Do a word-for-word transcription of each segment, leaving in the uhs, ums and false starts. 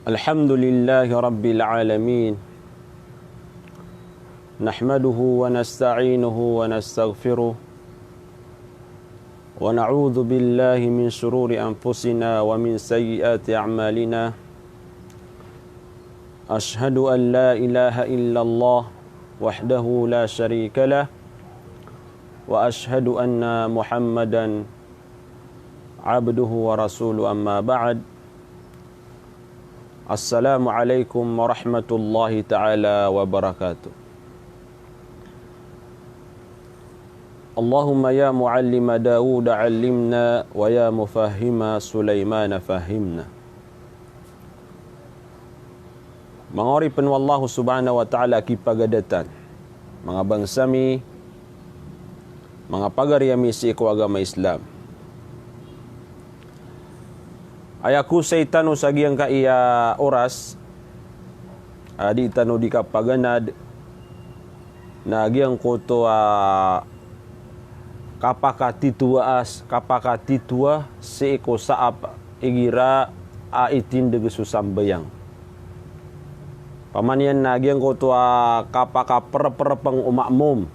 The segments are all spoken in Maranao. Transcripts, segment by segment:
الحمد لله رب العالمين. نحمده ونستعينه ونستغفره، ونعوذ بالله من شرور أنفسنا ومن سيئات أعمالنا. أشهد أن لا إله إلا الله وحده لا شريك له، وأشهد أن محمدا عبده ورسوله، أما بعد. السلام عليكم ورحمة الله تعالى وبركاته. اللهم يا معلم داود علمنا ويا مفهم سليمان فهمنا. Manga oripen o Allah subhanahu wa ta'ala a kipagadatan, manga bangsa mi, manga pagari ami sii ko agama Islam. Aya kosay tano sa giyangkai a oras a di tano di kapaganad na giyangkoto a kapakatitowa as, kapakatitowa sii ko saap igira a itindeg so sambayang. Pamaniyan na giyangkoto a kapakaperperpeng o ma'mum.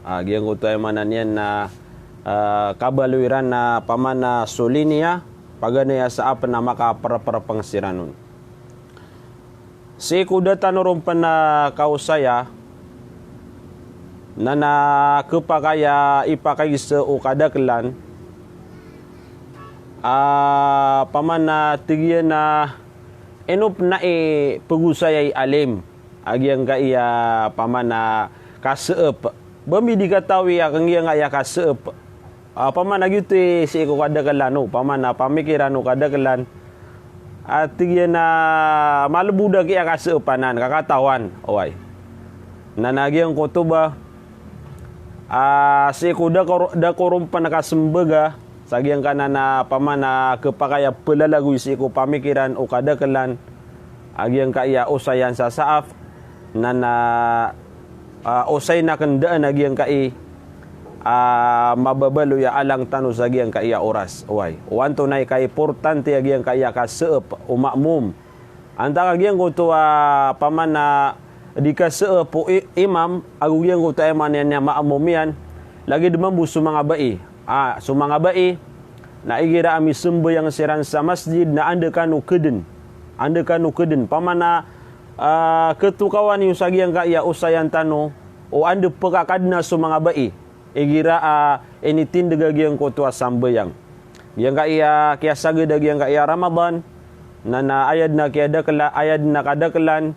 A giyangkoto a aya maana niyan na, ah, kabaloy iran na pamana so liniya, paganay a saap na makaperperpeng siran on. Sii ko da tano ron pen a kaosaya, na na kepakay a ipakaiza o kadakelan, a pamana tig iyan a ino pen a ipegosaya i alim a giyangkai a pamana kaseep. Ba mi di katawi a kenggiya nga iya kaseep. A, pamana giyoto i sii ko kadakelan o, pamana pamikiran o kadakelan. A tig iyan a malebod a kiya kaseep anan, kakatawan. Oway. Na na giyangkoto ba, a, sii ko da ko, da ko ron pen a kasembag a, sa giyangkanan a pamana kepakay a pelalagoy sii ko pamikiran o kadakelan a giyangkai a osayan sa saap, na na, ah, osayan aken daan a giyangkai a mababaloy a alang tano sa giyangkai a oras. Oway. O antonaa i kaimportante a giyangkai a kaseep o ma'mum. Antaa ka giyangkoto a pamana di kaseep o i, imam, ago giyangkoto a aya maana niyan a ma'mum iyan, lagid mambo so manga bai. A, so manga bai, na igira a misembayang siran sa masjid na anda kano keden. Anda kano keden. Pamana, ah, ketokawan iyo sa giyangkai a osayan tano, o anda pekakadena so manga bai. Igira a initindeg a giyangkoto a sambayang. Giyangkai a kiyasagad a giyangkai a Ramadan, na na aya den a kiyadakela, aya den a kadakelan,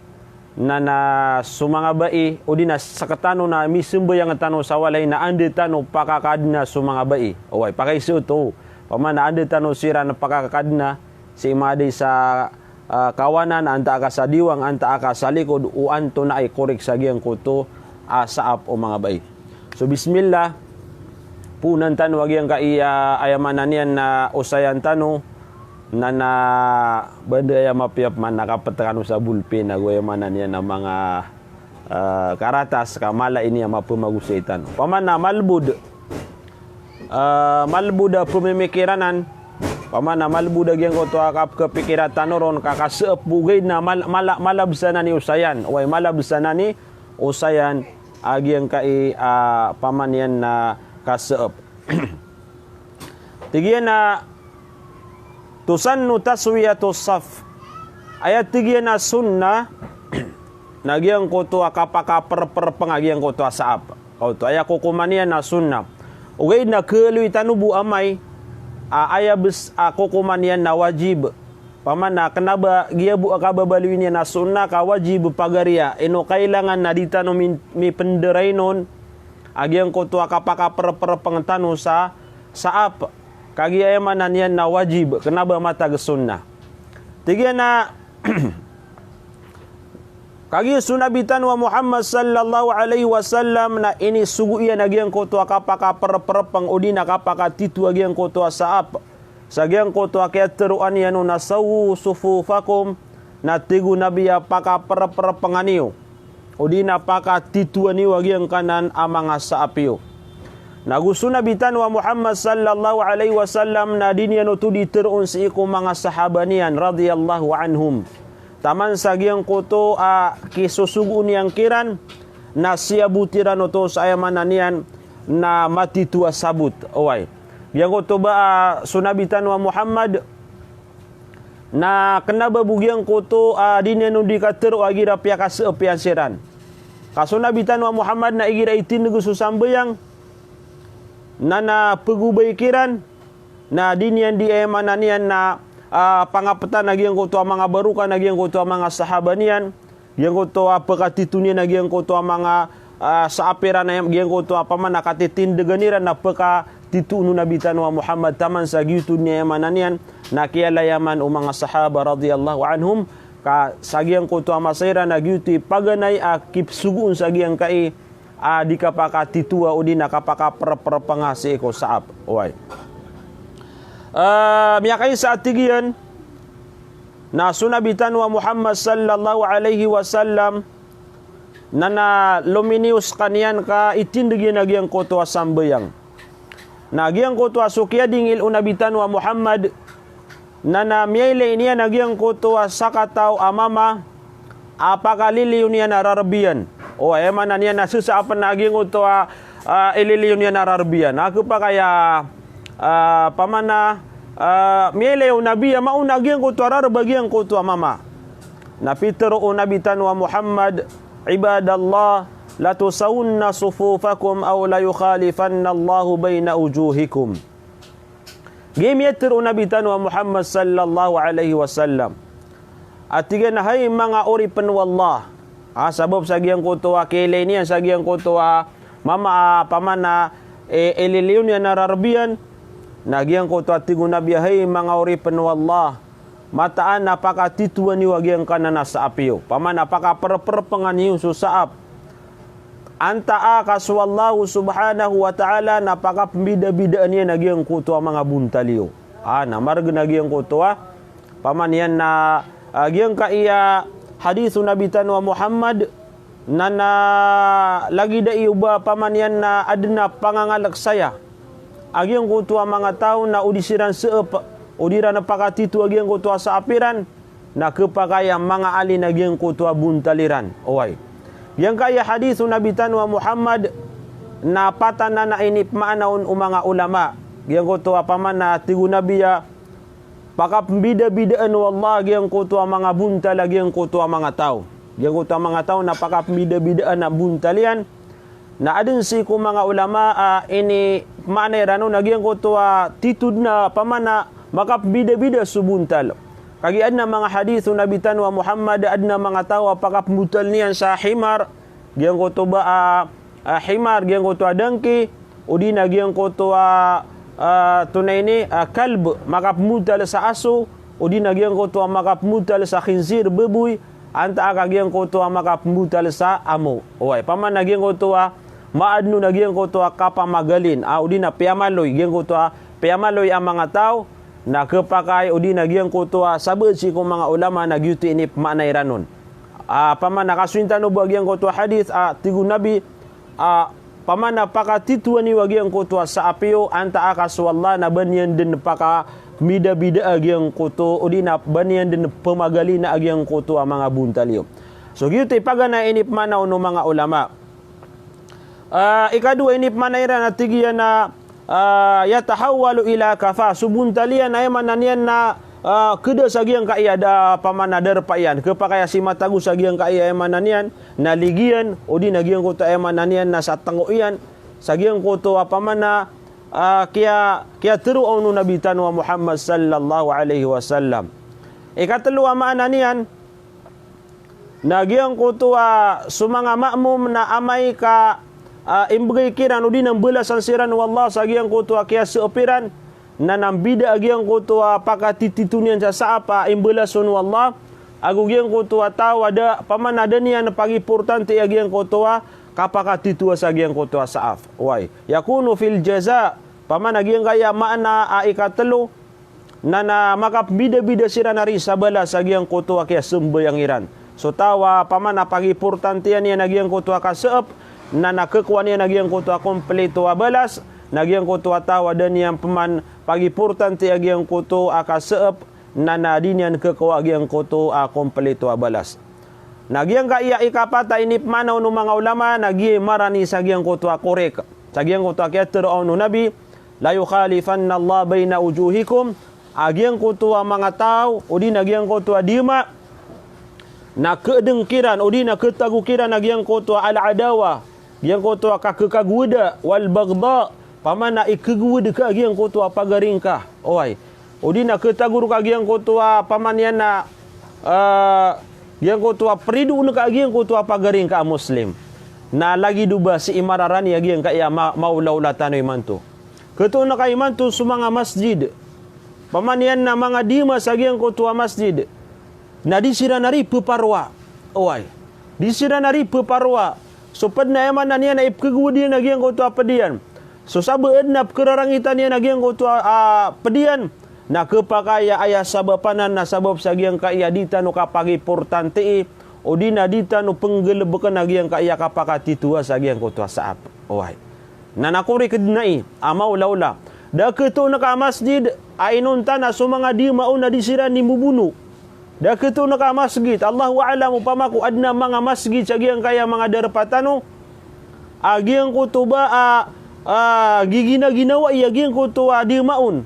na na so manga bai, odi na sekatano na misembayang tano sa walay na anda tano pakakadena so manga bai. Oway, pakaiza oto. Pamana anda tano siran pakakadena, sii maday sa, ah, kawanan, antaa ka sa diwang, antaa ka sa likod, o antonaa i korek sa giyangkoto a saap o manga bai. So, bismillah, poonan tano a giyangkai a, aya maana niyan na osayan tano, na na banda aya mapiya pman na kapet kano sa bolpen ago aya maana niyan na manga, ah, karatas ka mala ini a mapemagosay tano. Pamana malebod, ah, malebod a pemimikiranan, pamana malebod a giyangkoto a kap-, kapikira tano ron ka kaseep bo ogaid na mal-, mala-, malabes anan i osayan. Oway, malabes anan i osayan a giyangkai a pamaniyan na kaseep. Tig iyan a tusannu taswiyatus saf. Aya tig iyan a sunnah na giyangkoto a kapakaperperpeng a giyangkoto a saap. Kaoto, aya kokoman iyan na sunnah. Ogaid na keloy tano bo amay a aya bes a kokoman iyan na wajib. Pamana kena ba giya bo a kababaloy niyan a sunnah ka wajib pagariya, ino kailangan na di tano min-, mipenderain on a giyangkoto a kapakaperperpeng tano sa saap. Kagiya aya maana niyan na wajib, kena ba matag sunnah. Tig iyan a kagiya so Nabi tano a Muhammad sallallahu alaihi wasallam na inisogo iyan a giyangkoto a kapakaperperpeng odi na kapakatito a giyangkoto a saap. Sa giyangkoto a kiyateroan iyan on na sawwu sufufakum, na tig o Nabi a pakaperperpengan iyo, odi na pakatitoan iyo a giyangkanan a manga saap iyo. Na go so Nabi tano a Muhammad sallallahu alaihi wasallam na di niyan oto di teroon sii ko manga sahaba niyan radiyallahu anhum. taman sa giyangkoto a kisosogoon iyan kiran, na siyabot iran oto sa aya maana niyan na matito a sabot. Oway. Giyangkoto ba, ah, so Nabi tano a Muhammad, na kena ba bo giyangkoto a di niyan on di katero a igira piyakaseep iyan siran. Ka so Nabi tano a Muhammad na igira itindeg so sambayang, na, na pegobay kiran, na di niyan di, aya maana niyan na, ah, pangapetan a giyangkoto a manga baroka na giyangkoto a manga sahaba niyan, giyangkoto a pekatito niyan a giyangkoto a manga, ah, saap iran, a giyangkoto a pamana katitindegan iran na pekatito o Nabi tano a Muhammad taman sa giyoto niyan, aya maana niyan na kiyalayaman o manga sahaba radiyallahu anhum, ka sa giyangkoto a masa iran na giyoto i paganay a kipsogoon sa giyangkai a di kapakatitoa odi na kapakaperperpenga sii ko saap. Oway. Ah, miyakaisa a tig iyan, na so Nabi tano a Muhammad sallallahu alaihi wasallam, na, na lominiyo sekaniyan ka itindeg iyan a giyangkoto a sambayang. Na giyangkoto a so kiyadingil o Nabi tano a Muhammad, na, na miyailay niyan a giyangkoto a sakataw a mama a pakaliliyo niyan a rareb iyan. O, aya maana niyan na sesaapen a giyangkoto a, ah, ililiyo niyan a rareb iyan. Na kepakay a, ah, pamana, ah, miyailay o Nabi a maona a giyangkoto a rareb a giyangkoto a mama. Na pitero o Nabi tano a Muhammad, "Ibadallah, latusawwunna sufufakum aw layukhalifanna Allahu bayna wujuhikum." Giya i miyatero o Nabi tano a Muhammad sallallahu alaihi wasallam a tig iyan a, hay manga oripen o Allah. Ah, sabap sa giyangkoto a kiyailay niyan sa giyangkoto a mama a pamana, eh, ililiyo niyan a rareb iyan. Na giyangkoto a tig o Nabi a, hay manga oripen o Allah, mataan a pakatitoa niyo a giyangkanan a saap iyo. Pamana pakaperperpengan iyo so saap. Antaa ka so Allah subhanahu wa ta'ala na pakapembidabidaan iyan a giyangkoto a manga bontal iyo. Ah, na maregen a giyangkoto a, pamana iyan na, ah, giyangkaya hadith o Nabi tano a Muhammad, na, na lagid a iyo ba pamana iyan na aden a pangangalek saya a giyangkoto a manga taw na o di siran seep, o di iran pakatito a giyangkoto a saap iran, na kepakay a manga alin a giyangkoto a bontal iran. Oway. Giyangkaya hadith o Nabi tano a Muhammad, na pat anan a inipemaana on o manga ulama. Giyangkoto a pamana tig o Nabi a, pakapembidabidaan o Allah a giyangkoto a manga bontal a giyangkoto a manga taw. Giyangkoto a manga taw na pakapembidabidaan a bontal iyan. Na aden sii ko manga ulama a inipemaana iran on a giyangkoto a tito den a pamana makapembidabida so bontal. Kagiya aden a manga hadith o Nabi tano a Muhammad, aden a manga taw a pakapembontal iyan sa himar, giyangkoto ba a, a himar, giyangkoto a dangki, o di na giyangkoto a, a, tonaa ini, a, kalb, makapembontal sa aso, o di na giyangkoto a makapembontal sa khinzir, baboy, antaa ka giyangkoto a makapembontal sa amo. Oway, pamana giyangkoto a maaden on a giyangkoto a kapamagalin, a, o di na piyamaloy, giyangkoto a piyamaloy a manga taw, na kepakay o di na giyangkoto a sabaad sii ko manga ulama na giyoto i inipemaana iran on. A, pamana kasoy tano bo a giyangkoto a hadith, a, tig o Nabi, a, pamana pakatitoa niyo a giyangkoto a saap iyo, antaa ka so Allah na ba niyan den pakambidabida a giyangkoto, o di na ba niyan den pemagalina a giyangkoto a manga bontal iyo. So giyoto i paganay a inipemaana on o manga ulama. Ah, ikadowa a inipemaana iran a tig iyan a, ah, yatahawwalu ila kafa. So bontal iyan, aya maana niyan na, ah, keda sa giyangkaya da pamana darpa iyan. Kepakay a si matago sa giyangkaya, aya maana niyan na ligi iyan, o di na giyangkoto, aya maana niyan na sa tengo iyan, sa giyangkoto a pamana, ah, kiya, kiyatero on o Nabi tano a Muhammad sallallahu alaihi wasallam. Ikatelo a maana niyan, na giyangkoto a so manga ma'mum na amay ka, ah, imbegay kiran o di na mbalasan siran o Allah sa giyangkoto a kiyaseep iran, na na mbida a giyangkoto a pakatitito niyan sa saap a imbalasan o Allah, ago giyangkoto a taw a da, pamana da niyan pagimportante a giyangkoto a kapakatitoa sa giyangkoto a saap. Oway. Yakunu fil jaza, pamana giyangkaya maana a ikatelo, na, na makapembidabida siran ari sa balas a giyangkoto a kiyasambayang iran. So taw a pamana pagimportantean iyan a giyangkoto a kaseep, na, na kekowa niyan a giyangkoto a kompleto a balas, na giyangkoto a taw a da niyan peman pagimportante a giyangkoto a kaseep, na, na di niyan kekawa a giyangkoto a komplito a balas. Na giyangkaya ikapat a inipmaana on o manga ulama, na giya i marani sa giyangkoto a korek, sa giyangkoto a kiyatharoa on o Nabi, "La yukhalifanna Allah baina wujuhikum." A giyangkoto a manga taw, odi na giyangkoto a dima, na keedeng kiran, odi na ketago kiran a giyangkoto a al-adawa, giyangkoto a kakekagoweda, wal-baghda, pamana ikegowed ka a giyangkoto a pagari ngka. Oway. Odi na ketago rka a giyangkoto a pamaniyan na, ah, giyangkoto a peridoon ka a giyangkoto a pagari ngka a Muslim. Na lagid o ba sii mararani a giyangkaya ma-, maolaola tano imanto. Ketoon ka imanto so manga masjid. Pamaniyan na manga dima sa giyangkoto a masjid. Na di siran ari peparoa. Oway. Di siran ari peparoa. So ped na aya maana niyan na ipekegowed iyan a giyangkoto a ped iyan. So sabaad na pekerarangitan iyan a giyangkoto a, a, ped iyan. Na kepakay a aya sabap anan na sabap sa giyangkaya di tano kapagiportantii, odi na di tano penggelebeken a giyangkaya kapakatitoa sa giyangkoto a saap. Oway. Na nakorek den ai a maolaola. Da ketoon ka a masjid a inonta na so manga dima on na di siran i mobono. Da ketoon ka a masjid, Allahu a'lam opama ko aden a manga masjid sa giyangkaya manga darpa tano a giyangkoto ba a, a, giginaginawai a giyangkoto a dima on.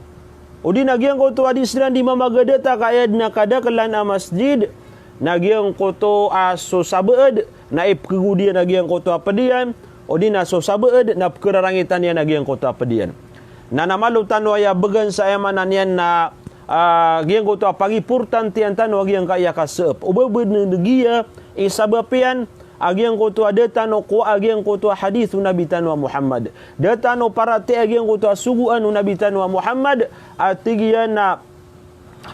Odi na giyangkoto a di siran di mamagadata ka aya den a kadakelan a masjid, na giyangkoto a so sabaad na ipekegowed iyan a giyangkoto a ped iyan, odi na so sabaad na pekerarangitan iyan a giyangkoto a ped iyan. Na na malo tano aya began sa aya maana niyan na, ah, giyangkoto a pagiportantiyan tano a giyangkaya kasaap. O ba benen giya i sabap iyan a giyangkoto a da tano kowa a giyangkoto a hadith o Nabi tano a Muhammad. Da tano paratiyaya a giyangkoto a sogoan o Nabi tano a Muhammad, a tig iyan na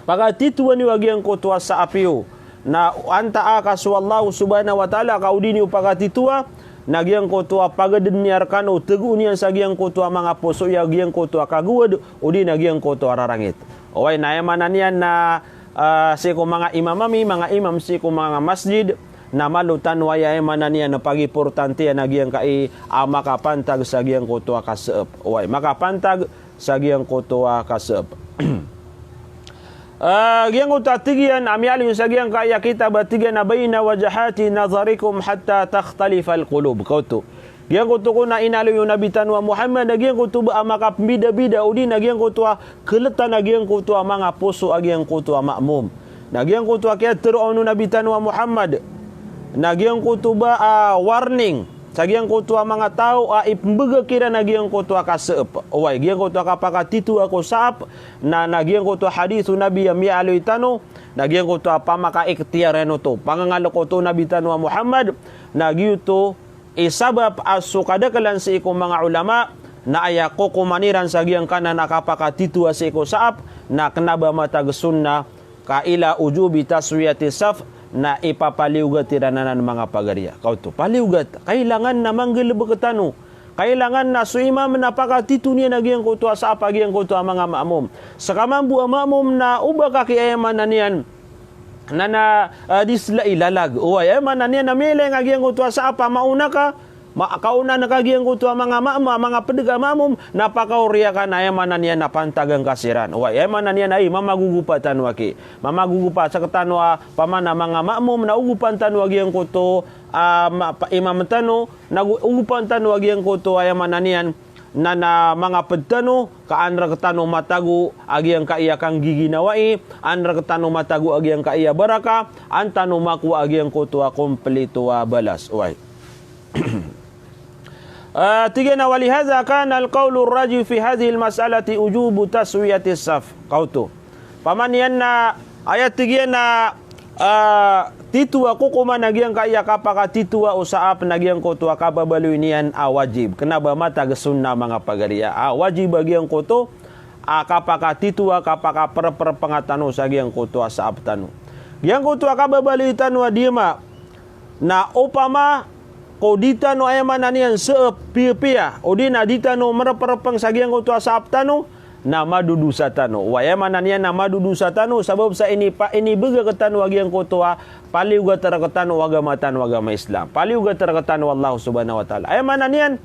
pakatitoa niyo a giyangkoto a saap iyo. Na antaa ka so Allah subhanahu wa ta'ala ka o di niyo pakatitoa, na giyangkoto a pagaden iyan rekano, tegoon iyan sa giyangkoto a manga poso iyo a giyangkoto a kagowad, odi na giyangkoto a rarangit. Oway, na aya maana niyan na, ah, sii ko manga imam ami, manga imam sii ko manga masjid, na malo tano aya, aya maana niyan na pagiportantiyan a giyangkai a makapantag sa giyangkoto a kasaap. Oway, makapantag sa giyangkoto a kasaap. Ah, giyangkoto a tig iyan a miyaaloy sa giyangkaya kitab a tig iyan a baina wajhati nadharikum hatta takhtalifal qulub. Kaoto. Giyangkoto kon a inaaloy o Nabi tano a Muhammad a giyangkoto ba a makapembidabida odi na giyangkoto a keletan a giyangkoto a manga poso a giyangkoto a maamom. Na giyangkoto a kiyatharoa on o Nabi tano a Muhammad na giyangkoto ba a warning sa giyangkoto a manga taw a ipembegak iran a giyangkoto a kasaap. Oway, giyangkoto a kapakatitoa ko saap, na, na giyangkoto a hadith o Nabi a miyaaloy tano, na giyangkoto a pamakaiktiyar iyan oto. Pangangalek oto o Nabi tano a Muhammad, na giyoto i sabap a so kadakelan sii ko manga ulama, na aya kokoman iran sa giyangkanan a kapakatitoa sii ko saap, na kena ba matag sunnah, ka ila ujubi taswiyati saf, na ipapaliyogat iran anan manga pagari a. Kaoto, paliyogat, kailangan na manggalebek tano. Kailangan na so imam na pakatitoon iyan a giyangkoto a saap a giyangkoto a manga maamom. Seka mambo a maamom na o ba ka ki aya maana niyan na, na, ah, di sela i lalag. Oway, aya maana niyan na miyailay nga giyangkoto a saap a maona ka, ma-, kaonaan ka giyangkoto a manga maamom, a manga ped ka maamom, na pakaoriya ka na aya maana niyan na pantagan ka siran. Oway, aya maana niyan na, ay, mamagogopa tano aki. Mamagogopa sektano a pamana manga maamom, na ogopan tano a giyangkoto a ma-, pa-, imam tano, na go-, ogopan tano a giyangkoto a aya maana niyan na, na manga ped tano, ka an rektano matago a giyangkaya kanggiginawai, an rektano matago a giyangkaya baraka, an tano makowa a giyangkoto a kompleto a balas. Oway. Ah, tig iyan a, "Walihadha kana al-qawlu ar-rajih fi hadhihi al-mas'alati ujubu taswiyati as-saf." Kaoto. Pamaniyan na, aya tig iyan a, ah, tito a kokoman a giyangkaya kapakatitoa o saap na giyangkoto a kababaloy niyan a wajib. Kena ba matag sunnah manga pagari a. Ah, wajib a giyangkoto a kapakatitoa, kapakaperperpenga tano sa giyangkoto a saap tano. Giyangkoto a kababaloy tano a dima, na opama ko di tano aya maana niyan saap piyapiya, odi na di tano merperpeng sa giyangkoto a saap tano, na madodosa tano. Oway, aya maana niyan na madodosa tano, sabap sa inipa-, inibegak tano a giyangkoto a paliyogat rektano a agama tano a agama Islam. Paliyogat rektano a Allah subhanahu wa ta'ala. Aya maana niyan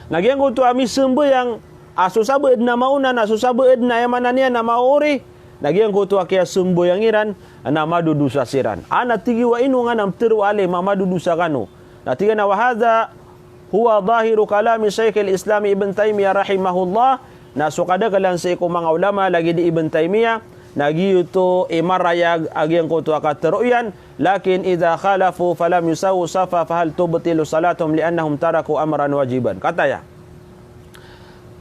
na giyangkoto a misambayang a so sabaad na maona, na so sabaad na aya maana niyan na maori, na giyangkoto a kiyasambayang iran na madodosa siran. A na tig iyan a ino nga na mtero a lima madodosa kano. Na tig iyan a wa hadha huwa dhahiru kalami Shaykhil Islam Ibn Taymiyyah rahimahullah, na so kadaklan sii ko manga ulama lagid i Ibn Taymiyyah, na giyoto i marayag a giyangkoto a katero iyan, lakin idha khalafu falam yusawu safa fahal tubtilu salatuhum li'annahum taraku amran wajiban. Kataya.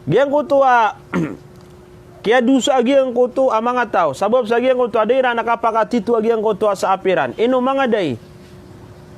Giyangkoto a kiyadosa a giyangkoto a manga taw. Sabap sa giyangkoto a da iran a kapakatito a giyangkoto a saap iran. Ino manga da i.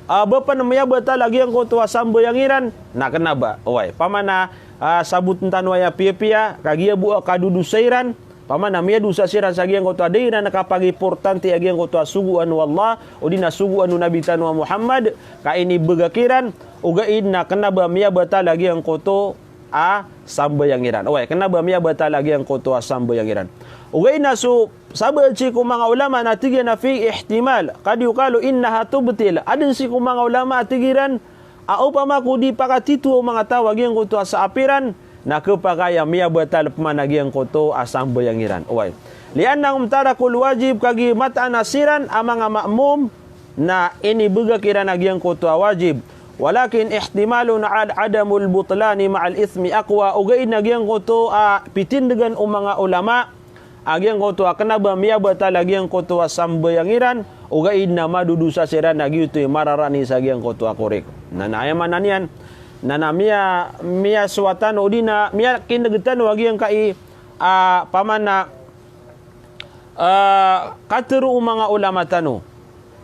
A, ba pn miyabatal a giyangkoto a sambayang iran. Na kna ba. Oway. Pamana, a, sabotn tano aya piyapiya. Kagiya bo a kadodosa iran. Pamana miyadosa siran sa giyangkoto a da iran a kapagimportante a giyangkoto a sogoan o Allah. O di na sogoan o Nabi tano a Muhammad. Ka inibagak iran. Ogaid na kna ba miyabatal a giyangkoto a sambayang iran. Oway, kna ba miyabatal a giyangkoto a sambayang iran. Ogaid na so sabaad sii ko manga ulama na tig iyan a fihi ihtimal. Qad yuqalu innaha tubtil. Adn sii ko manga ulama a tig iran a opama ko di pakatito o manga taw a giyangkoto a saap iran, na khapakay a miyabatal pman a giyangkoto a sambayang iran. Oway. Li'annahum tarakul wajib, kagiya mataan a siran a manga ma'mum na inibagak iran a giyangkoto a wajib. Walakin ihtimalun ad-, adamul butlani ma'al ithmi aqwa. Ogaid na giyangkoto a pitindgan o manga ulama a giyangkoto a kna ba miyabatal a giyangkoto a sambayang iran, ogaid na madodosa siran a giyoto i mararani sa giyangkoto a korek. Na, na aya maana niyan, na, na miya, miyasowa tano, o di na miyakindg tano a giyangkai a, pamana, a, katero o manga ulama tano.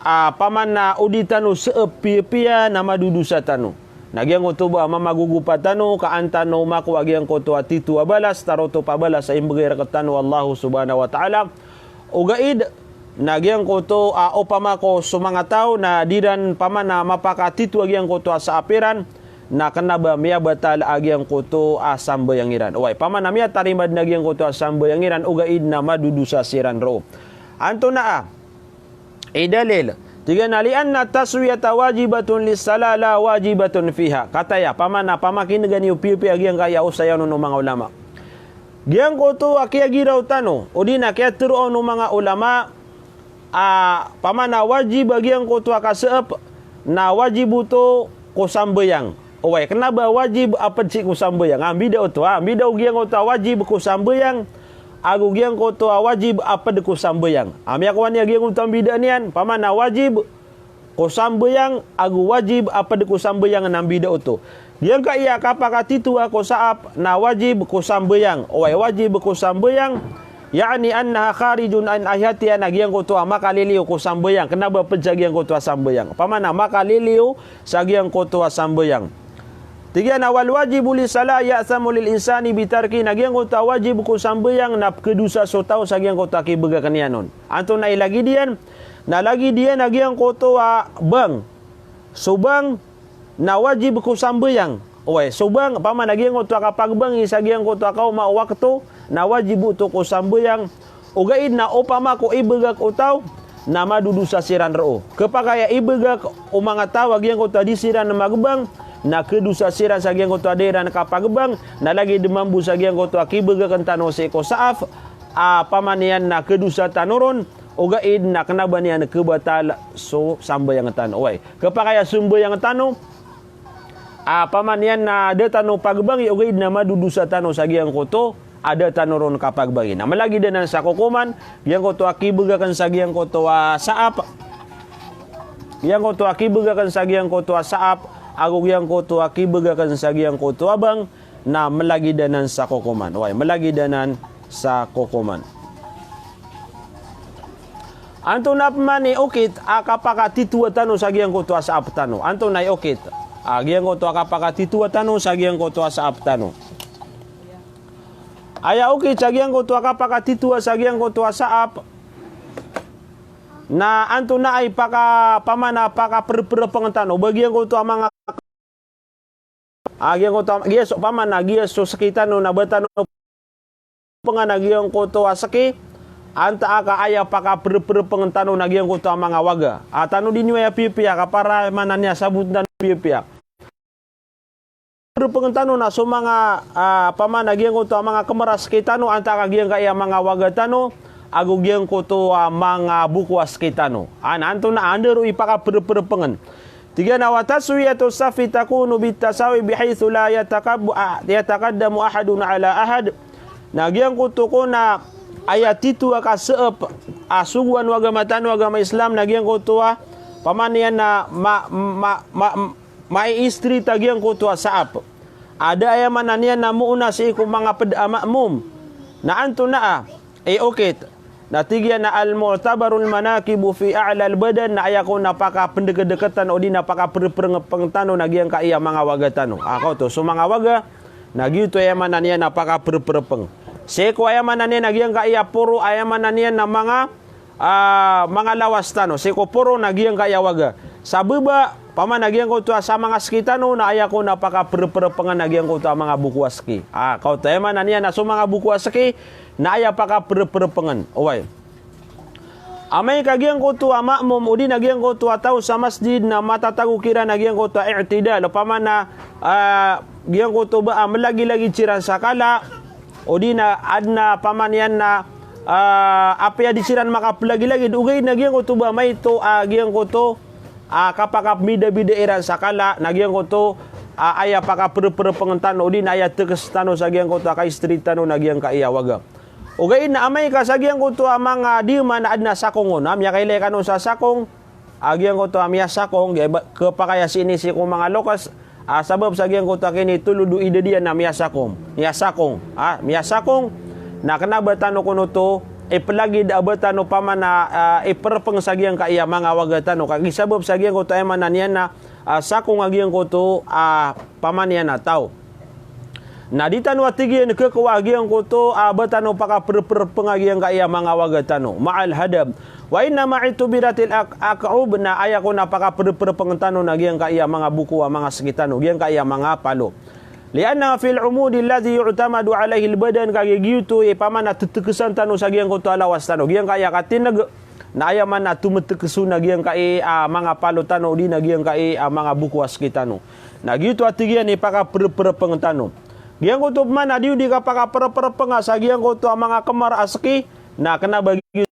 A, pamana o di tano saap piyapiya na madodosa tano. Na giyangkoto ba a mamagogopa tano, ka an tano makowa a giyangkoto a tito a balas, tarotop a balas a imbgay rktano o Allah subhanahu wa ta'ala. Ogaid, na giyangkoto a opama ko so manga taw, na di ran pamana mapakatito a giyangkoto a saap iran, na kna ba miyabatal a giyangkoto a sambayang iran. Oway, pamana miyatarima dn a giyangkoto a sambayang iran, ogaid na madodosa siran roo. Antonaa i dalil? Tig iyan a, "Li'anna taswiyata wajibatun lis-salah la wajibatun fiha." Kataya, pamana, pamakin'ga niyo piyapiya giyangkaya osayan o manga ulama. Giyangkoto a kiyagiraw tano, o di na kiyatero o manga ulama, a, pamana wajib a giyangkoto a kasaap, na wajib oto ko sambayang. Oway, kna ba wajib a pd sii ko sambayang. A, mbida oto, a, mbida o giyangkoto a wajib ko sambayang, ago giyangkoto a wajib a pd ko sambayang. A, miyakowa niyan giyangkoto a mbida niyan, pamana wajib ko sambayang, ago wajib a pd ko sambayang na mbida oto. Giyangkaya kapakatitoa ko saap na wajib ko sambayang. Oway, wajib ko sambayang, ya'ni annaha kharijun an ahiyatiha, na giyangkoto a makaliliyo ko sambayang. Kna ba pd sa giyangkoto a sambayang. Pamana makaliliyo sa giyangkoto a sambayang. Tig iyan a, "Wal wajibu lis-salah ya'thamu lil insani bitarki." Na giyangkoto a wajib ko sambayang na pkhadosa so taw sa giyangkoto a kibagakn iyan on. Antonaa i lagid iyan? Na lagid iyan a giyangkoto a bang. So bang na wajib ko sambayang. Oway, so bang, pamana giyangkoto a kapagbangi sa giyangkoto a kaoma o wakto, na wajib oto ko sambayang. Ogaid na opama ko ibagak o taw, na madodosa siran roo. Khapakay a ibagak o manga taw a giyangkoto a di siran magbang, na khadosa siran sa giyangkoto a da iran kapagbang, na lagid mambo sa giyangkoto a kibagakn tano sii ko saap, a, pamana niyan na khadosa tano ron, ogaid na kna ba niyan khabatal so sambayang tano. Oway, khapakay a sambayang tano, a, pamana niyan na da tano pagbangi, ogaid na madodosa tano sa giyangkoto a da tano ron kapagbangi. Na malagid anan sa kokoman, giyangkoto a kibagakn sa giyangkoto a saap, giyangkoto a kibagakn sa giyangkoto a saap, ago giyangkoto a kibagakn sa giyangkoto a bang, na malagid anan sa kokoman. Oway, malagid anan sa kokoman. Antonaa pman i okit a kapakatitoa tano sa giyangkoto a saap tano? Antonaa i okit a giyangkoto a kapakatitoa tano sa giyangkoto a saap tano? Aya okit sa giyangkoto a kapakatitoa sa giyangkoto a saap na antonaa i paka, pamana pakaprprpng tano ba giyangkoto a manga A, giyangkoto a, giya so, pamana giya so ski tano na ba tano pngan a giyangkoto a ski, antaa ka aya pakaprprpng tano na giyangkoto a manga waga. A, tano di niyo aya pipiya ka para maana niyan sabotn tano pipiya. Prpng tano na so manga, a, pamana giyangkoto a manga kmr a ski tano, antaa ka giyangkaya manga waga tano, ago giyangkoto a manga boko a seki tano. A, na antonaa, anda ron i pakaperperepengn. Tig iyan a, "Wa taswiyatu safi takunu bitasawi bihaythu la yatakab-, a, yatakaddamu ahadun ala ahad." Na giyangkoto kon a aya tito a kaseep a sogoan o agama tano a agama Islam, na giyangkoto a, opama niyan na ma-, ma-, ma-, maistraight a giyangkoto a saap. A da, aya maana niyan na moona sii ko manga ped a ma'mum. Na antonaa i okit. Na tig iyan a, "Al-mu'tabarul manakibu fi a'lal badan," na aya kon a pakapendekedeked tano odi na pakaperperepeng tano na giyangkai a manga waga tano. A, kaoto, so manga waga, na giyoto aya maana niyan na pakaperperepeng. Sii ko aya maana niyan na giyangkai a poro, aya maana niyan na manga, a, manga lawas tano. Sii ko poro na giyangkai a waga. Sa baba, opama na giyangkoto a sa manga seki tano, na aya kon a pakaperperepeng na giyangkoto a manga boko a seki. A, kaoto, aya maana niyan na so manga boko a seki, na aya pakaperperepengn. Oway. Amay ka giyangkoto a ma'mum, odi na giyangkoto a taw sa masjid, na matatago kiran a giyangkoto a i'tidal. Opama na, a, giyangkoto ba a melagilagid siran sa kala, odi na aden a opama niyan na, a, apiya di siran makapelagilagid, ogaid na giyangkoto ba maito a giyangkoto a kapakapembidabida iran sa kala, na giyangkoto a aya pakaperperepeng tano, odi na aya tekes tano sa giyangkoto a kaistraight tano na giyangkai a waga. Ogaid na amay ka sa giyangkoto a manga diyama na aden a sakong on, a, miyakailay kano sa sakong, a, giyangkoto a miyasakong, giya ba, kepakay a sii ni sii ko manga lokes, a, sabap sa giyangkoto a kinitolod o idad iyan na miyasakong, miyasakong, a, miyasakong, na kena ba tano kon oto ipelagid a ba tano opama na, a, iperepeng sa giyangkai a manga waga tano, kagiya sabap sa giyangkoto aya maana niyan na, a, sakong a giyangkoto a opama niyan na taw. Na di tano a tig iyan kekowa a giyangkoto a ba tano pakaperperepeng a giyangkai a manga waga tano. Ma'al hadab. Wa innama i'tubiratil ak-, ak'ub, na aya kon a pakaperperepeng tano na giyangkai a manga boko a manga seki tano, giyangkai a manga palo. Li'anna fil umudi alladhi yu'tamadu alayhil badan, kagiya giyoto i opama na tetekesan tano sa giyangkoto a lawas tano, giyangkai a katineg, na aya maana a tometekes on na giyangkai a manga palo tano, odi na giyangkai a manga boko a seki tano. Na giyoto a tig iyan i pakaperperepeng tano. Giyangkoto opama na di on di kapakaperperepeng a sa giyangkoto a manga kemar a seki, na kena ba giyoto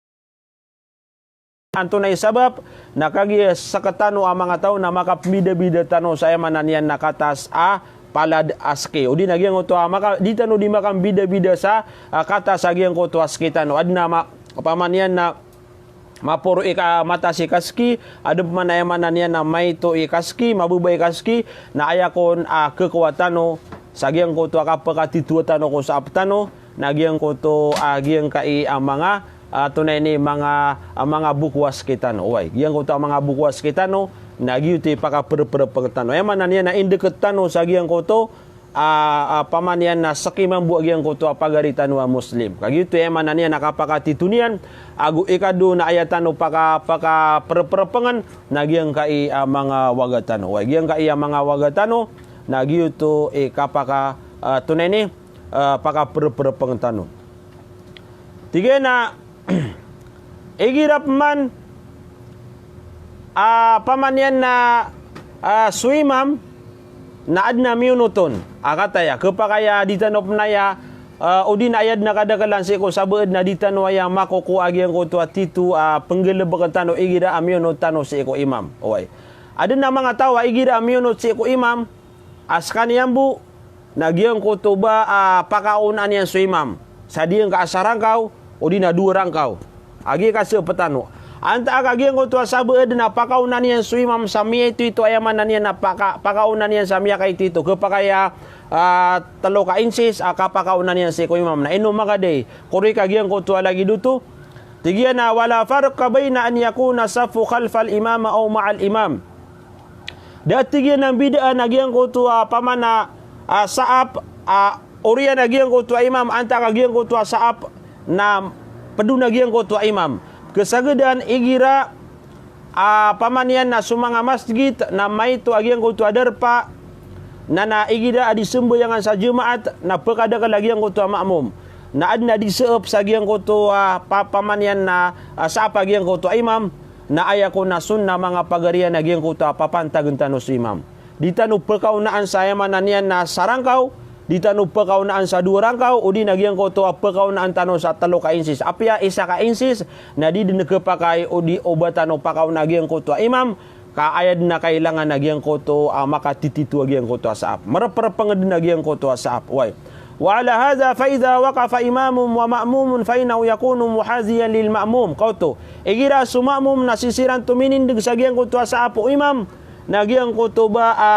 antonaa i sabap, na kagiya sekatano a manga taw na makapembidabida tano sa aya maana niyan na katas a palad a seki. Odi na giyangkoto a maka, di tano di makambidabida sa, a, katas a giyangkoto a seki tano. Aden a ma-, opama niyan na maporo i ka-, matas i kaseki, aden pman a aya maana niyan na maito i kaseki, mababa i kaseki, na aya kon a kekowa tano sa giyangkoto a kapekatitowa tano ko saap tano, na giyangkoto a giyangkai a manga, a, antonaa ini, manga, a, manga boko a seki tano. Oway, giyangkoto a manga boko a seki tano, na giyoto i pakaperperepeng tano. Aya maana niyan na indeket tano sa giyangkoto a, a, opama niyan na seki mambo a giyangkoto a pagari tano a Muslim. Kagiya giyoto aya maana niyan na kapakatito niyan, ago ikadowa na aya tano paka-, pakaperperepengn, na giyangkai a manga waga tano. Oway, giyangkai a manga waga tano, na giyoto i kapaka, a, antonaa ini, a, pakaperperepeng tano. Tig iyan a, igira pman a, opama niyan na, a, so imam na aden a miyonot on a kataya, kepakay a di tano pn aya, a, odi na aya den a kadaklan sii ko sabaad na di tano aya makokowa a giyangkoto a tito a penggalebeken tano igira a miyonot tano sii ko imam. Oway. Aden a manga taw a igira a miyonot sii ko imam, a sekaniyan bo na giyangkoto ba, a, pakaonaan iyan so imam sa diyangka a sarangkaw odi na dowa rangkaw. A giya kaseep tano. Antaa ka giyangkoto a sabaad na pakaonaan iyan so imam sa miyaitoito, aya maana niyan na paka-, pakaonaan iyan sa miyakaitoito, kepakay a, a, telo ka inches a kapakaonaan iyan sii ko imam. Na ino makadi, korek a giyangkoto a lagid oto. Tig iyan a, "Wala farqa bayna an yakuna saffu khalfal imam aw ma'al imam." Da, tig iyan, a mbidaan a giyangkoto a opama na, a, saap, a, oriyan a giyangkoto a imam, antaa ka giyangkoto a saap na ped on a giyangkoto a imam. Kesagedan igira a, opama niyan na so manga masjid na maito a giyangkoto a darpa, na, na igira a di sembayangan sa jemaat na pekadakel a giyangkoto a ma'mum. Na aden a di seep sa giyangkoto a, pa-, opama niyan na, a, saap a giyangkoto a imam, na aya kon a sunnah manga pagarian a giyangkoto a papantagen tano so imam. Di tano pekaonaan sa aya maana niyan na sarangkaw, di tano pekaonaan sa dowa rangkaw, o di na giyangkoto a pekaonaan tano sa telo ka inches. Apiya isa ka inches, na di den kepakay o di o ba tano pekaonaa giyangkoto a imam, ka aya den a kailangan a giyangkoto a makatitito a giyangkoto a saap. Mereperepeng den a giyangkoto a saap. Way. Wa ala hadha fa idha waqafa imamun wa ma'mumun fa innahu yakunu muhadhiyan lil ma'mum. Kaoto. Igira so ma'mum na sii siran tominindeg sa giyangkoto a saap o imam, na giyangkoto ba a,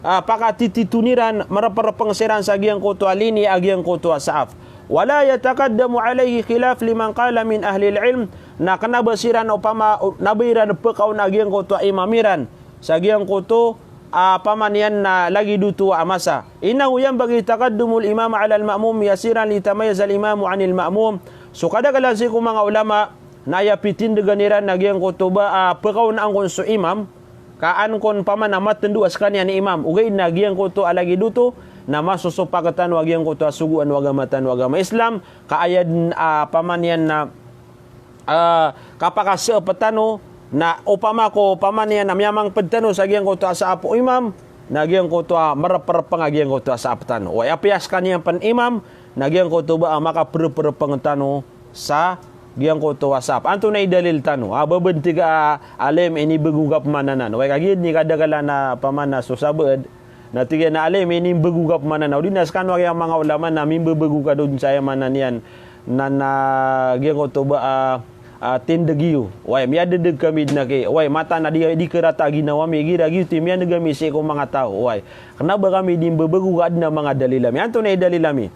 a, pakatitito iran, mereperepeng siran sa giyangkoto a lini a giyangkoto a saap. Wa la yataqaddamu alayhi khilaf liman qala min ahlil ilm, na kena ba siran opama, na ba iran pekaonaa giyangkoto a imam iran sa giyangkoto a pamaniyan na lagid oto a masa. Innahu yanbaghi taqaddumul imam alal ma'mum yasiran liyatamayyazal imamu anil ma'mum. So kadaklan sii ko manga ulama, na aya pitindegan iran na giyangkoto ba a pekaonaan kon so imam, ka an kon pamana matendo a sekaniyan i imam. Ogaid na giyangkoto a lagid oto, na masosopak tano a giyangkoto a sogoan o agama tano a agama Islam, ka aya den a pamaniyan na, a, kapakaseep tano, na opama ko pamaniyan na miyamangped tano sa giyangkoto a saap o imam, na giyangkoto a mereperepeng a giyangkoto a saap tano. Way apiya sekaniyan pen imam, na giyangkoto ba a makapereperepeng tano sa giyangkoto a saap. Antonaa i dalil tano? A, ba ben tig a alim inimbego ka pman anan. Way kagiya den i kadaklan a pamana so sabaad. Na tig iyan a alim inimbego ka pman anan. O di na sekano a giya manga ulama na mimbebego ka den sa aya maana niyan na, na giyangkoto ba a, a, tindeg iyo. Way, miyadedeg kami den aki. Way, mataan a di, di kerata a ginawa mi, igira giyoto i miyandeg ami sii ko manga taw. Way. Kena ba kami di mbebego ka aden a manga dalil ami. Antonaa i dalil ami?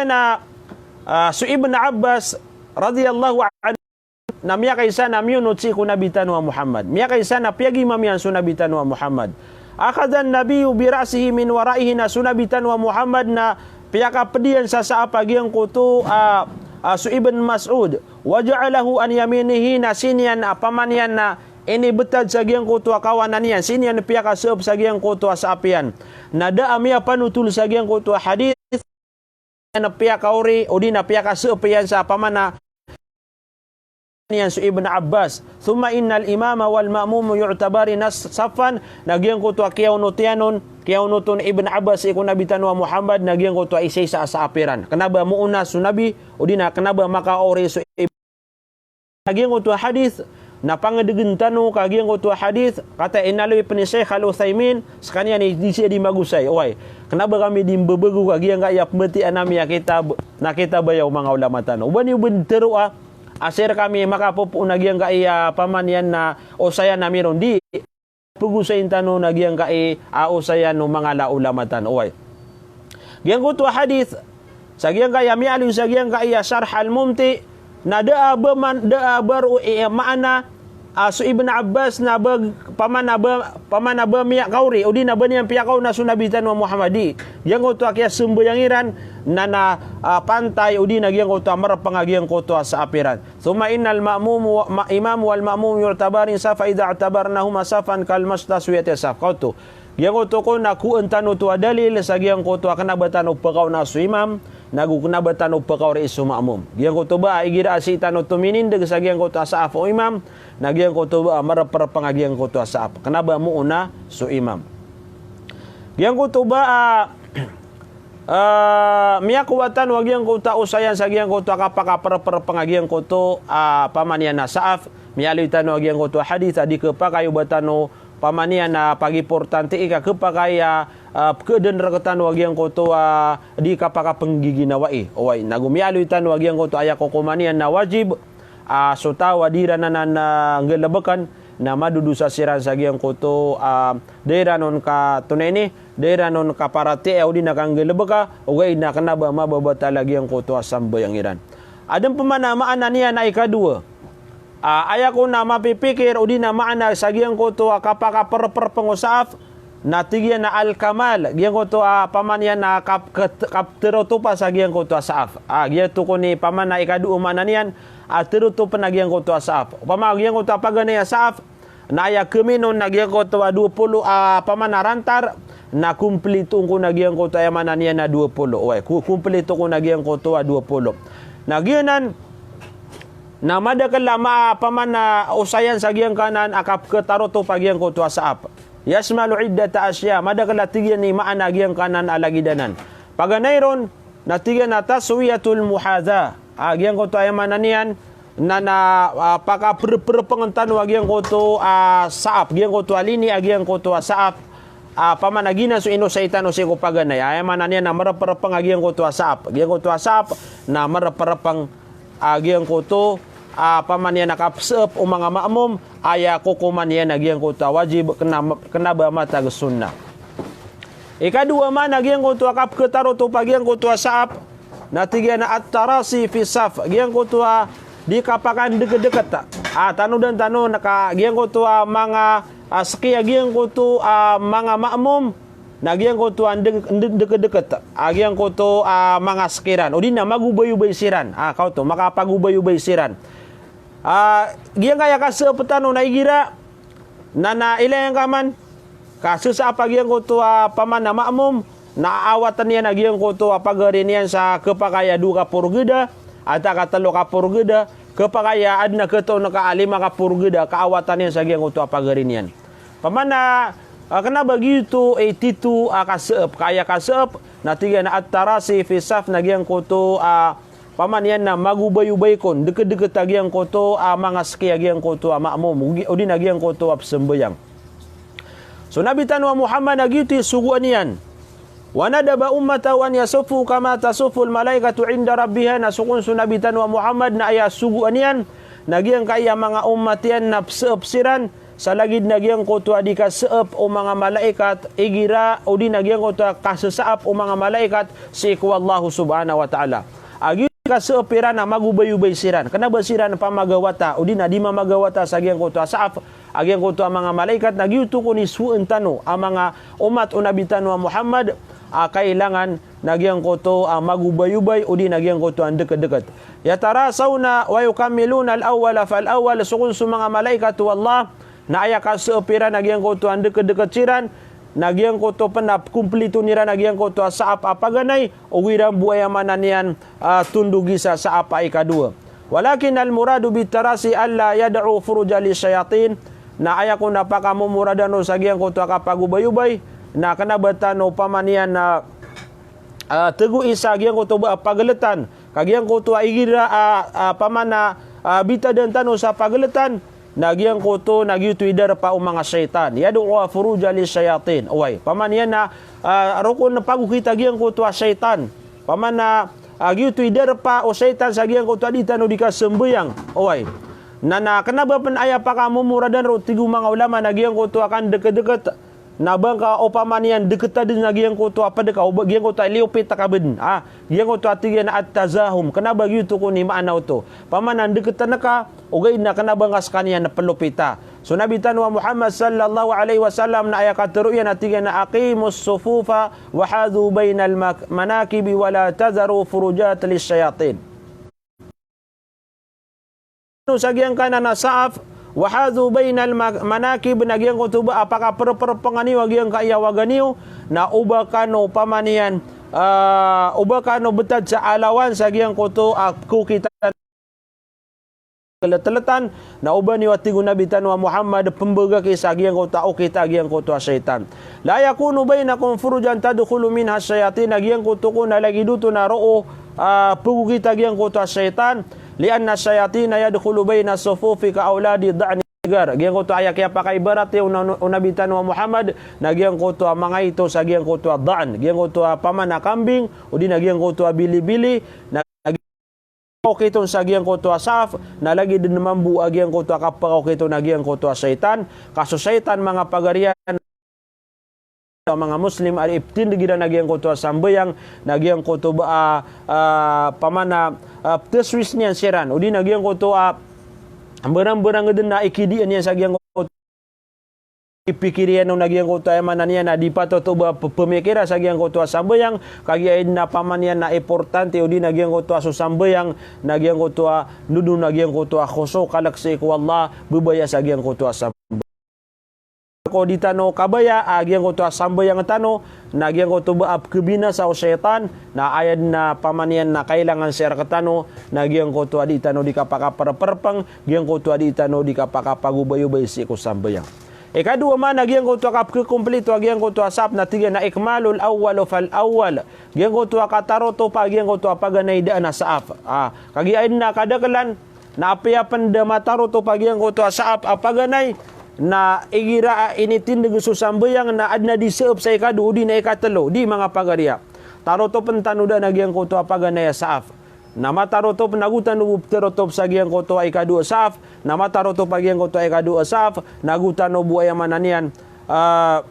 Na, a, so Ibn Abbas radhiyallahu anhu na miyakaisa na miyonot sii ko Nabi tano a Muhammad. Miyakaisa na piyagimam iyan so Nabi tano a Muhammad. Akhadhan nabiyyu bi ra'sihi min wara'ihi, na so Nabi tano a Muhammad na piyakaped iyan sa saap a giyangkoto a, a, so Ibn Mas'ud. Wa ja'alahu an yaminihi, na sii niyan a pamaniyan na inibetad sa giyangkoto a kawanan iyan. Sii niyan piyakaseep sa giyangkoto a saap iyan. Na da a miyapanotol sa giyangkoto a hadith na piyakaori, o di na piyakaseep iyan sa pamana niyan so Ibn Abbas. Thumma innal imama wal ma'muma yu'tabarani saffan, na giyangkoto a kiyaonot iyan on, kiyaonot on Ibn Abbas sii ko Nabi tano a Muhammad, na giyangkoto a isaisa a saap iran. Kena ba moona so Nabi, o di na kena ba makaori so Ibn a giyangkoto a hadith, na pangedegen tano ka giyangkoto a hadith, kata inaloy pen i Sheikh Al-Uthaymin, sekaniyan i di siya di magosay, oway. Kena ba kami di mbebego ka giyangkaya pembatian ami a kitab, na kitab aya o manga ulama tano. Oba niyo ben teroa, a sii rekami makapopoon a giyangkaya pamaniyan na osayan ami ron, di pegosayin tano na giyangkai a osayan o manga la ulama tano. Oway. Giyangkoto a hadith, sa giyangkai a miyaaloy sa giyangkai a Sharh Al-Mumti, na da a ba man, da a ba roo i maana, a so Ibn Abbas na ba, pamana ba, pamana ba miyakaori, o di na ba niyan piyakaona so Nabi tano a Muhammad, di. Giyangkoto a kiyasambayang iran, na, na, a, pantay, o di na giyangkoto a marepeng a giyangkoto a saap iran. Thumma innal ma'mum wa, ma-, imam wal ma'mum yu'tabarani saffan fa idha i'tabarnahuma saffan kal mastaswiyati saf. Kaoto. Giyangkoto kon na kowan tano oto a dalil sa giyangkoto a kena ba tano pekaona so imam, nago kena ba tano pekaori so ma'mum. Giyangkoto ba a igira a sii tano tominindeg sa giyangkoto a saap o imam, na giyangkoto ba a mareperepeng a giyangkoto a saap. Kena ba moona so imam. Giyangkoto ba a, a, miyakowa tano a giyangkoto a osayan sa giyangkoto a kapakapereperepeng a giyangkoto a pamaniyan a saap. Miyaaloy tano a giyangkoto a hadith a di kepakay o ba tano pamaniyan a pagiportantii ka kepakay a, a, pekedan rektano a giyangkoto a di kapakapenggiginawai. Oway, nago miyaaloy tano a giyangkoto a aya kokoman iyan na wajib, a, so taw a di iran anan, a, nggalebeken, na madodosa siran sa giyangkoto a, da iran on katonaa ini, da iran on kaparatiaya o di na kanggalebeka, ogaid na kena ba mababatal a giyangkoto a sambayang iran. Aden pman a maana niyan a ikadowa. A, aya kon a mapipikir o di na maana sa giyangkoto a kapakapereperepeng o saap, na tig iyan a al-kamal, giyangkoto a pamaniyan a kap-, ket-, kapterotopa sa giyangkoto a saap. A, giyoto kon i pamana ikadowa maana niyan, a terotopen a giyangkoto a saap. Opama giyangkoto a paganay a saap, na aya kemin on na giyangkoto a dowa polo a pamana rantar, na komplito kon a giyangkoto aya maana niyan na dowa polo. Oway, ko-, komplito kon a giyangkoto a dowa polo. Na giyanan, na madakel a ma-, pamana osayan sa giyangkanan a kapketarotop a giyangkoto a saap. Yashmalu iddata ashya, madakel a tig iyan i maana a giyangkanan a lagid anan. Paganay ron, na tig iyan a taswiyatul muhadha. A giyangkoto a aya maana niyan, na, na, ah, pakaprprpng tano a giyangkoto a saap, giyangkoto a lini a giyangkoto a saap. Ah, pamana giyanan so inosay tano sii ko paganay. Aya maana niyan na mrprpng a giyangkoto a saap. Giyangkoto a saap, na mrprpng a giyangkoto a pamana niyan a kapsap o manga ma'mum, aya kokoman iyan a giyangkoto a wajib, kna, kna ba matag sunnah. Ikadowa man a giyangkoto a kapkatarotopa giyangkoto a saap, na tig iyan a at-tarasi fi saf, giyangkoto a di kapakandkdkt. A, tanodan tano na ka giyangkoto a manga, a, sky a giyangkoto a manga ma'mum, na giyangkoto a ndk-, ndk-, ndkdkt a giyangkoto a manga sky ran, odi na magobayobay siran. A, kaoto, makapagobayobay siran. A, giyangkaya kasaap tano na igira, na, na ilay angka man, ka sasaap a giyangkoto a pamana ma'mum, na aawatan iyan a giyangkoto a pagari niyan sa khapakay a dowa ka porgada, antaa ka tlo ka porgada, khapakay a adn a khatoon ka a lima ka porgada, ka aawatan iyan sa giyangkoto a pagari niyan. Pamana, ah, kna ba giyoto i tito a kasaap, ka aya kasaap, na tig iyan a at-tarasi fi saf, na giyangkoto a pamana niyan na magobayobay kon, dkdkt a giyangkoto a manga sky a giyangkoto a ma'mum, odi, odi na giyangkoto a pzambayang. So Nabi tano a Muhammad na giyoto i sogoan iyan. Wa nadaba ummatahu an yasuffu kama tasufful malaikatu inda rabbiha, na so kon so Nabi tano a Muhammad na aya sogoan iyan, na giyangkaya manga ummat iyan na psaap siran, sa lagid na giyangkoto a di kasaap o manga malaikat, igira, odi na giyangkoto a kasasaap o manga malaikat, sii ko Allahu subhanahu wa ta'ala. A giyoto i kasaap iran na magobayobay siran. Kna ba siran pamagawata, odi na di mamagawata sa giyangkoto a saap, a giyangkoto a manga malaikat, na giyoto kon i sowaan tano a manga ummat o Nabi tano a Muhammad, a kailangan na giyangkoto a magobayobay, odi na giyangkoto a ndkdkt. Yatarasawna wa yukammiluna al-awwala fal-awwal, so kon so manga malaikat o Allah, na aya kasaap iran na giyangkoto a ndkdkt siran, na giyangkoto pn a pkomplito iran na giyangkoto a saap a paganay, ogaid na bo aya maana niyan, ah, tondog sa saap a ikadowa. Walakin al-muradu bit-tarasi alla yad'u furujan lish-shayatin, na aya kon a pakamomoradan o sa giyangkoto a kapagobayobay, na kna ba tano pamana niyan na, ah, tgo i sa giyangkoto ba a pagltan, ka giyangkoto a igira, ah, ah, pamana, ah, bitadan tano sa pagltan, na giyangkoto na giyoto i darpa o manga shaytan. Yad'u furujan lish-shayatin. Oway, pamana niyan na, ah, roo kon pagokita giyangkoto a shaytan. Pamana, ah, giyoto i darpa o shaytan sa giyangkoto a di tano di kasambayang. Oway. Na, na kna ba pn aya pakamomoradan roo, tig o manga ulama, na giyangkoto a kandkdkt, na ba ngka opama niyan dkta dn a giyangkoto a pd ka, o ba giyangkoto a liyopit ka bdn. Ah, giyangkoto a tig iyan a at-tazahum. Kna ba giyoto kon i maana oto. Pamana ndktn ka, ogaid na kna ba ngka skaniyan plopita. So Nabi tano a Muhammad sallallahu alaihi wasallam na aya katharo iyan a tig iyan a aqimus sufufa wa hadhu bainal mak-, manakibi wa la tadharu furujat lish-shayatin. Sa giyangkanan a saap, wa hadhu bainal ma-, manakib, na giyangkoto ba a pakaprprpngan iyo a giyangkaya waga niyo, na oba kano pamana niyan, ah, oba kano btad sa alawan sa giyangkoto a pkokita, letltan, na oba niyo a tig o Nabi tano a Muhammad pmbagaki sa giyangkoto a okita giyangkoto a shaytan. La yakunu bainakum furujan tadkhulu minha shayatin, na giyangkoto kon na lagid oto na roo, ah, pagokita giyangkoto a shaytan. Li anna shayatina yadkhulu baina sufufi ka awladi da'ni sigar. Giyangkoto a aya kiyapakaibarat iyan o na-, o Nabi tano a Muhammad, na giyangkoto a manga ito sa giyangkoto a da'n, giyangkoto a pamana kambing, odi na giyangkoto a bilibili, na okit on sa giyangkoto a saap, na lagid dn mambo a giyangkoto a kapakaokit on a giyangkoto a shaytan, ka so shaytan manga pagari iyan a manga Muslim a iptindg iran a giyangkoto a sambayang, na giyangkoto ba a, ah, pamana, ah, ptswis niyan siran, odi na giyangkoto a mbarangbarang dn a ikidian iyan sa giyangkoto ipikir iyan on a giyangkoto a aya maana niyan a di patot o ba p-, pmikira sa giyangkoto a sambayang, kagiya aya dn a pamana niyan na importante, odi na giyangkoto a so sambayang, na giyangkoto a ndodon a giyangkoto a khushu', kalk sii ko Allah, babaya sa giyangkoto a sambayang. Ko di tano kabaya a giyangkoto a sambayang tano, na giyangkoto ba a pkhabinasa o shaytan, na aya dn a pamana niyan na kailangan sii rktano, na giyangkoto a di tano di kapakaprprpng, giyangkoto a di tano di kapakapagobayobay sii ko sambayang. Ikadowa man a giyangkoto a kapkhakomplito a giyangkoto a saf na tig iyan a ikmalul awwal fal awwal. Giyangkoto a katarotop a giyangkoto a paganay daan a saf. Ah, kagiya adn a kadaklan na apiya pn da matarotop a giyangkoto a saf a paganay na igira a initindg so sambayang na adn a di saap sa ikadowa odi na ikatlo, di manga pagariya. Tarotopn tano daan a giyangkoto a paganay a saf. Na matarotop na go tano bo ptarotop sa giyangkoto a ikadowa a saf, na matarotop a giyangkoto a ikadowa a saf, na go tano bo aya maana niyan, ah,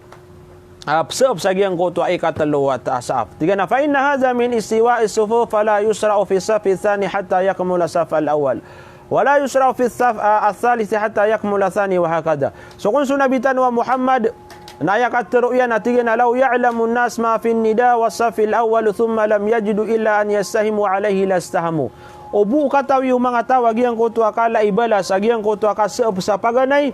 ah, psaap sa giyangkoto a ikatlo a ta-, a saf. Tig iyan a, "Fa inna hadha min istiwa'i sufuf, fala yusra'u fi safi thani hatta yakmula saf al-awwal. Wala yusra'u fi saf, ah, al-thalith hatta yakmula thani wa hakadha." So kon so Nabi tano a Muhammad, na aya katharo iyan a tig iyan a, "Law ya'lamun nas ma fin nida wa safil awwal thumma lam yajidu illa an yastahimu alayhi lastahamu." O bo katawi o manga taw a giyangkoto a kala i balas a giyangkoto a kasaap sa paganay,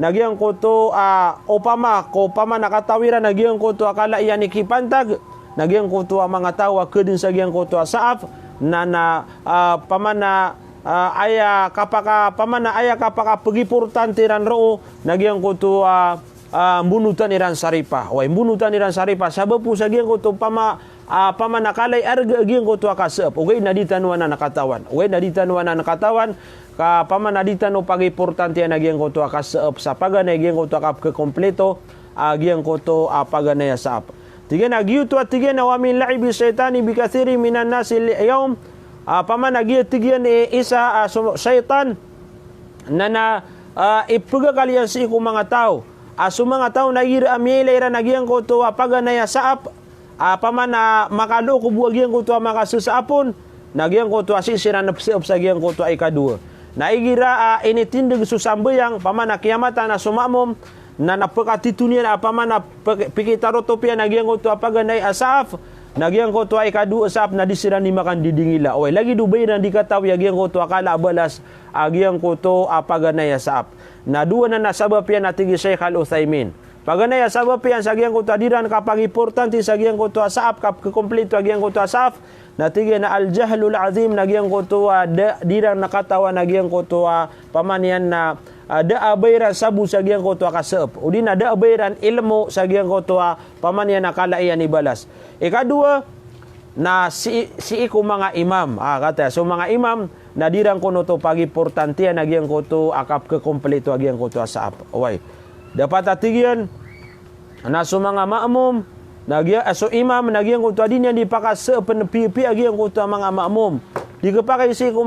na giyangkoto a opama, ko opama na katawi ran a giyangkoto a kala iyan i kipantag, na giyangkoto a manga taw a khadn sa giyangkoto a saf, na, na, ah, opama na, ah, aya kapaka, opama na aya kapakapgiportante ran roo, na giyangkoto a, ah, mbonotan iran sa ripa. Oway, mbonotan iran sa ripa. Sabap o sa giyangkoto opama, ah, opama na kala i arga a giyangkoto a kasaap. Ogaid na di tano anan katawan. Ogaid na di tano anan katawan. Ka opama na di tano pagiportantiyan a giyangkoto a kasaap sa paganay a giyangkoto a kapkhakomplito a giyangkoto a paganay a saf. Tig iyan a giyoto a tig iyan a wa min la'ibi shaytani bi kathirin minan nasi al-yawm. Ah, opama na giya tig iyan i isa, ah, so shaytan na, na, ah, ipagakal iyan sii ko manga taw. Ah, so manga taw na igira a miyailay iran a giyangkoto a paganay a saf, ah, opama na makalook bo a giyangkoto a makasasaap on, na giyangkoto a sii siran psaap sa giyangkoto a ikadowa. Na igira a initindg so sambayang, opama na kiyamatan a so ma'mum, na, na pkatito niyan a opama na pk-, pikitarotop iyan a giyangkoto a paganay a saf, na giyangkoto a ikadowa a saf na di siran di makandidingila. Oway, lagid o ba iran di katawi a giyangkoto a kala a balas a giyangkoto a paganay a saf. Na dowa anan a sabap iyan a tig i Sheikh Al-Uthaymin. Paganay a sabap iyan sa giyangkoto a di ran kapagiportante sa giyangkoto a saf, kapkhakomplito a giyangkoto a saf, na tig iyan a al-jahlul azim, na giyangkoto a da, di ran katawan a giyangkoto a opama niyan na, ah, da a ba iran sabo sa giyangkoto a kasaap. Odi na da a ba iran ilmo sa giyangkoto a opama niyan na kala iyan i balas. Ikadowa, na sii, sii ko manga imam. Ah, kata, so manga imam, na di ran kon oto pagiportantiyan a giyangkoto a kapkhakomplito a giyangkoto a saf. Oway. Dapat a tig iyan, na so manga ma'mum, na giya, ah, so imam, na giyangkoto a di niyan di pakasaapn piyapiya a giyangkoto a manga ma'mum. Di khapakay sii ko